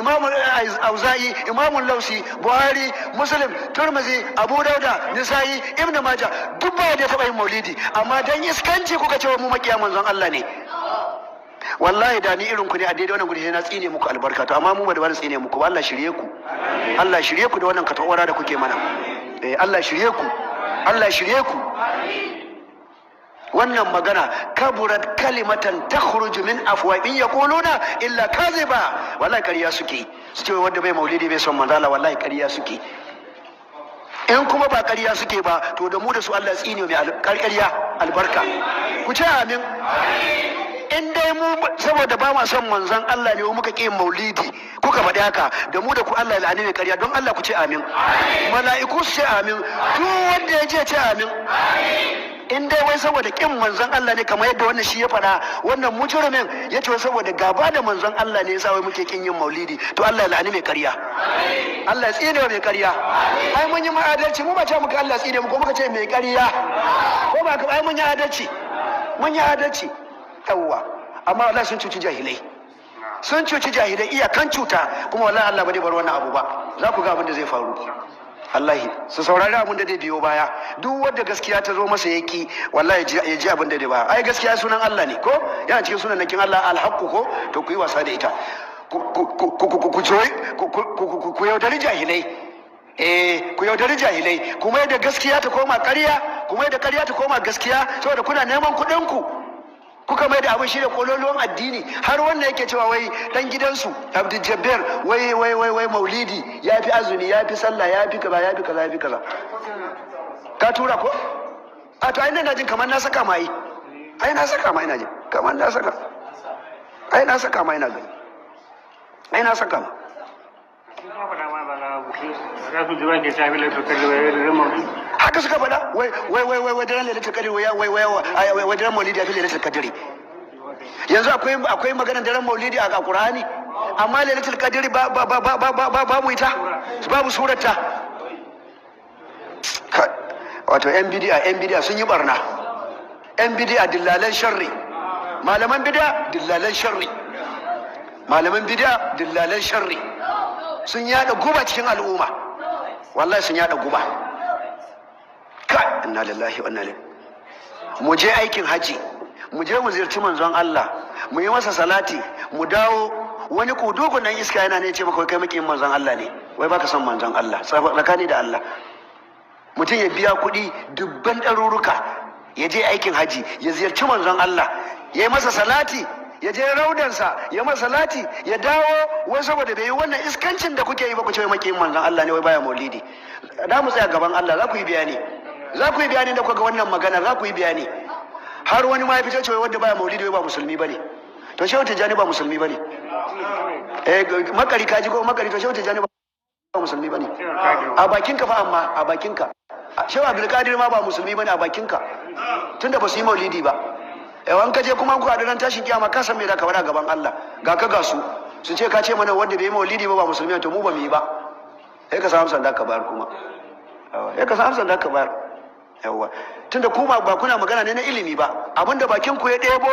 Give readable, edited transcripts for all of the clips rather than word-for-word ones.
Imamu Auza'i, Imamu Lausi, Buhari, Muslim, Turmuzi, Abu Dauda, Nisa'i, Ibn Majah, duk ba da taɓa yin maulidi. Amma dan iskanci kuka ce mu makiya manzon Allah ne. Wallahi da ni irin ku ne a daidai wannan guri, sai na tsine muku albarka. To amma mu ba da wani tsine muku ba. Allah shirye ku, Allah shirye ku da wannan katawara da kuke mana. Eh, Allah shirye ku, Allah shirye ku. Wannan magana kaburat kalimatan takhruju min afwahihim yaquluna illa kadhiba. Wallahi ƙarya suke su ce wanda bai maulidi bai son manzo Allah. Wallahi ƙarya suke. In kuma ba ƙarya suke ba, to da mu da su Allah tsine mai ƙarya albarka. Ku ce amin. In dai mu saboda ba ma son manzon Allah ne muka ƙi maulidi, kuka faɗi haka, da mu da ku Allah ya la'ani mai ƙarya. Don Allah ku ce amin. Mala'iku su ce amin. Duk wanda ya je ce amin. In dai wai saboda kin manzon Allah ne, kamar yadda wannan shi ya faɗa, wannan mujrimin ya ce saboda gaba da manzon Allah ne yasa wai muke kin yin maulidi, to Allah ya la'ani mai ƙarya, Allah ya tsine mai ƙarya. Ai mun yi adalci mu, ba ce muka Allah ya tsine mu ko muka ce mai ƙarya ko ba? Ai mun yi adalci, mun yi adalci. Yawwa, amma wallahi sun cuci jahilai, sun cuci jahilai iyakan cuta. Kuma wallahi Allah ba zai bar wannan abu ba. Za ku ga abin da zai faru. Wallahi su saurari abin da zai biyo baya. Duk wanda gaskiya ta zo masa yaki, wallahi ya ji abin da zai baya. Ai gaskiya sunan Allah ne, ko yana cikin sunan nakin Allah alhaqqu ko? To ku yi wasa da ita, ku yaudari jahilai. Eh, ku yaudari jahilai, kuma yadda gaskiya ta koma ƙarya, kuma yadda ƙarya ta koma gaskiya, saboda kuna neman kuɗin ku. Kuka mai da abin shi da kololuwan addini. Har wannan yake cewa wai dan gidansu Abdul Jabbar wai maulidi ya fi azumi, ya fi sallah, ya fi kaza, ya fi kaza, ya fi kaza. Ka tura ko? A to ai na jin kamar na saka mai, ai na saka ma, ina jin kamar na saka, ai na saka ma, ina gani ai na saka ma. Haka suka faɗa, wai daren Lailatul Qadr, wai daren maulidi ya fi Lailatul Qadr. Yanzu akwai maganar daren maulidi a Qur'ani, amma Lailatul Qadr ba ba ba ba ba ba babu ita, babu surarta. Wato yan bidi'a sun yi barna. Yan bidi'a dillalan sharri, malaman bidi'a dillalan sharri, malaman bidi'a dillalan sharri, sun yada guba cikin al'umma. Wallahi sun yada guba. Kai, inna lillahi wa inna ilaihi. Mu je aikin haji, mu je mu ziyarci manzon Allah, mu yi masa salati, mu dawo, wani kudugun nan iska yana ne ce maka kai makiyin manzon Allah ne, wai baka son manzon Allah. Tsakani da Allah, mutum ya biya kuɗi dubban ɗaruruka ya je aikin haji, ya ziyarci manzon Allah, ya yi masa salati, ya je raudansa ya masa salati, ya dawo, wai saboda bai yi wannan iskancin da kuke yi ba, ku ce wai makiyin manzon Allah ne, wai baya maulidi. Da mu tsaya gaban Allah, za ku yi bayani, za ku yi bayani da kuka ga wannan magana, za ku yi bayani. Har wani ma ya fito cewa wanda baya maulidi wai ba musulmi bane. To Shehu Tijjani ba musulmi bane? Eh, makari, kaji ko makari? To Shehu Tijjani ba musulmi bane a bakin ka fa, amma a bakin ka Shehu Abdulkadir ma ba musulmi bane a bakin ka, tunda ba su yi maulidi ba. Yawan ka je kuma ku haɗu ran tashin kiyama, ka san me za ka faɗa gaban Allah. Ga ka ga su, su ce ka ce mana wanda bai yi maulidi ba ba musulmi, to mu ba mu yi ba. Sai ka samu sanda ka bayar kuma, sai ka samu sanda ka bayar. Yawa, tunda ku ba kuna magana ne na ilimi ba, abinda bakin ku ya ɗebo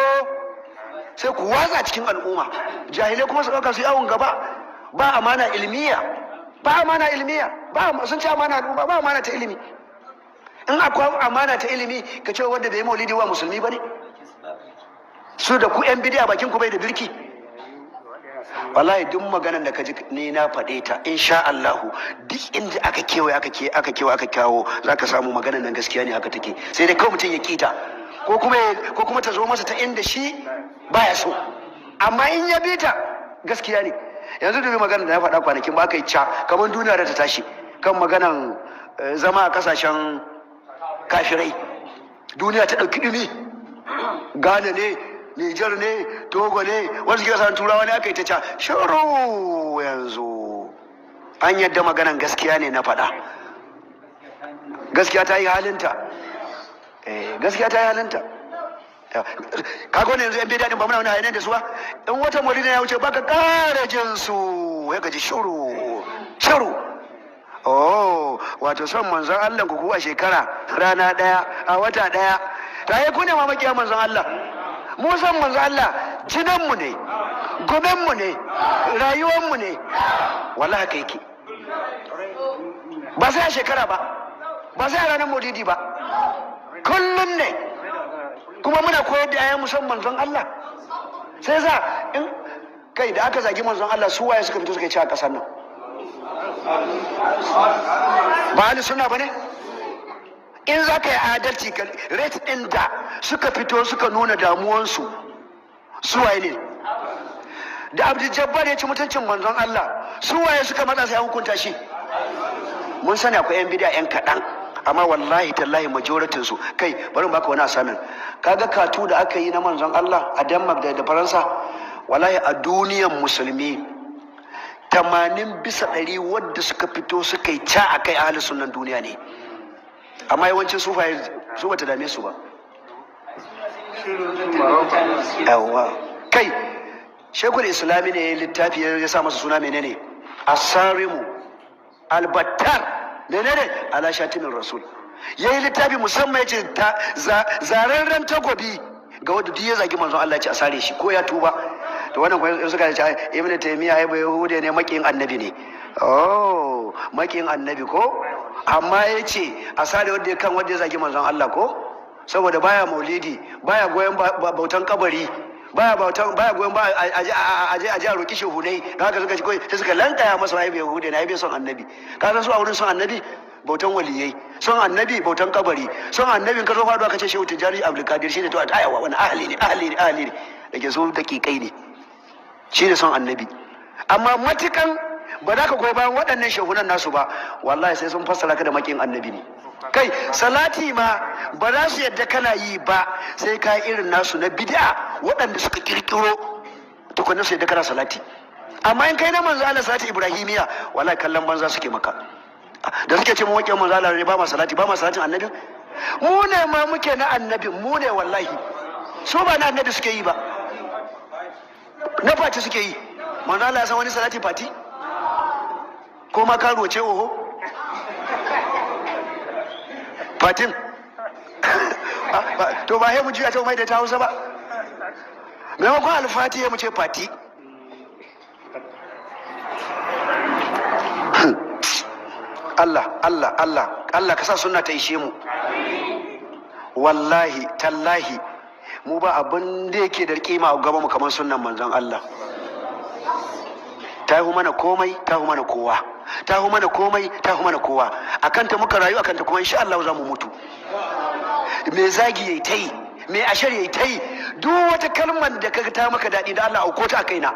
sai ku watsa cikin al'umma, jahilai kuma su ɗauka su yawon gaba. Ba amana ilmiya, ba amana ilmiya, ba sun ci amana al'umma, ba amana ta ilimi. In akwai amana ta ilimi, ka ce wanda bai yi maulidi wa musulmi ba ne. Su da ku yan bidiya, bakin ku bai da birki. Wallahi duk maganar da ka ji ni na faɗe ta, insha Allahu duk inda aka kewaye, aka kewaye, aka kawo, zaka samu maganar nan gaskiya ne, haka take. Sai dai kawai mutum ya kita ko kuma ta zo masa ta inda shi baya so, amma in ya bi ta gaskiya ne. Yanzu dubi maganar da na faɗa kwanakin ba, aka yi ca kamar duniya da ta tashi kan maganan zama a kasashen kafirai. Duniya ta ɗauki ɗumi. Ghana ne, Nijar ne, Togo ne, wasu ke kasan Turawa ne, aka yi ta ca. Shiru, yanzu an yadda maganan gaskiya ne na faɗa. Gaskiya ta yi halinta. Eh, gaskiya ta yi halinta. Kaga wannan yanzu yan bidiya din ba muna wani hayanai da su ba. In wata maulidi ya wuce, baka ƙara jin su, ya gaji shiru shiru. Oh, wato son manzon Allah ku a shekara rana daya, a wata daya ta yi, ku ne ma makiya manzon Allah. Mu son manzon Allah jinan mu ne. Gobenmu ne, rayuwanmu ne. Wallahi haka yake. Ba sai a shekara ba, ba sai a ranar Maulidi ba, kullum ne. Kuma muna koyar da 'ya'yan musamman manzon Allah. Sai za in kai da aka zagi manzon Allah, su waye suka fito suka ci a kasar nan? Ba ahli sunna bane? In za ka yi adalci, rate ɗin da suka fito suka nuna damuwansu, su waye ne? Da Abdul Jabbar ya ci mutuncin manzon Allah, su waye suka matsa sai hukunta shi? Mun sani akwai yan bidiya yan kaɗan, amma wallahi tallahi majoratin su. Kai, bari baka wani assignment. Kaga cartoon da aka yi na manzon Allah a Denmark da Faransa, wallahi a duniyan musulmi 80% wadda suka fito suka yi ca a kai ahli sunnan duniya ne. Amma yawancin sufaye su bata dame su ba. Yawwa, kai, Shekul Islami ne littafi ya sa masa suna menene? Asarimu Albattar menene ala shatimin rasul. Ya yi littafi musamman, ya ce zararren takobi ga wanda duk ya zagi manzon Allah, ya ce a sare shi ko ya tuba. To wannan kuma suka ce Ibn Taymiya ai bai Yahude ne, makiyin annabi ne. Oh, makiyin annabi ko? Amma ya ce a sare wanda ya kan wanda ya zagi manzon Allah ko? Saboda baya maulidi, baya goyon bautan kabari, baya bautan, baya goyon ba aje aje aje a roki shehunai. Da haka suka ci koi, sai suka lankaya masa ai bai Yahude ne, ai bai son annabi. Ka san su a wurin son annabi bautan waliyai, son annabi bautan kabari, son annabin ka zo faduwa ka ce Shehu Tijjani Abdulkadir shine. To ayawa, wani ahli ne, ahli ne, ahli ne da ke so dakikai ne, shi ne son annabi. Amma matukan ba za ka goyi bayan waɗannan shehunan nasu ba, wallahi sai sun fassara ka da makin annabi ne. Kai, salati ma ba za su yadda kana yi ba, sai ka irin nasu na bid'a waɗanda suka kirkiro tukunna su yadda kana salati. Amma in kai na manzo Allah, salati Ibrahimiya, wallahi kallon banza suke maka. Da suke ce mu waƙe manzo Allah ne, ba ma salati, ba ma salatin annabi. Mu ne ma muke na annabi, mu ne wallahi. Su ba na annabi suke yi ba, na fati suke yi. Manzo Allah ya san wani salati fati ko ma karuwa ce? Oho, fatin to ba mu juya ta mai da ta Hausa ba. Maimakon alfati ya mu ce fati. Allah, Allah, Allah, Allah ka sa sunna ta ishe mu. Wallahi tallahi mu ba abin da yake da kima a gaba mu kamar sunnan manzon Allah. Ta yi mana komai, ta yi mana kowa, ta yi mana komai, ta yi mana kowa. Akan ta muka rayu, akan ta kuma insha Allah za mu mutu. Me zagi yayi ta yi, me ashar yayi ta yi, duk wata kalmar da kaga ta maka daɗi, da Allah auko ta a kaina,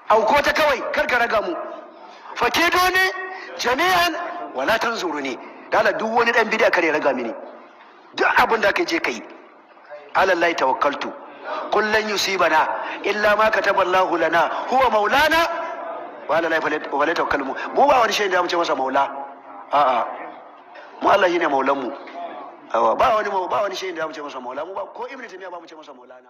auko ta kawai, kar ka raga mu. Fakiduni jami'an wala tanzuruni. Da Allah duk wani dan bid'a kare raga mini. Duk abin da kai je kai. Alallahi tawakkaltu. Qul lan yusibana illa ma kataba Allahu lana huwa maulana wa ala lahi falyatawakkalu. Mu ba wani shaida mu ce masa maula. A'a, mu Allah shine maulan mu. Ba wani shaida mu ce masa maula. Mu ba ko Ibnu Taymiya ba mu ce masa maulana.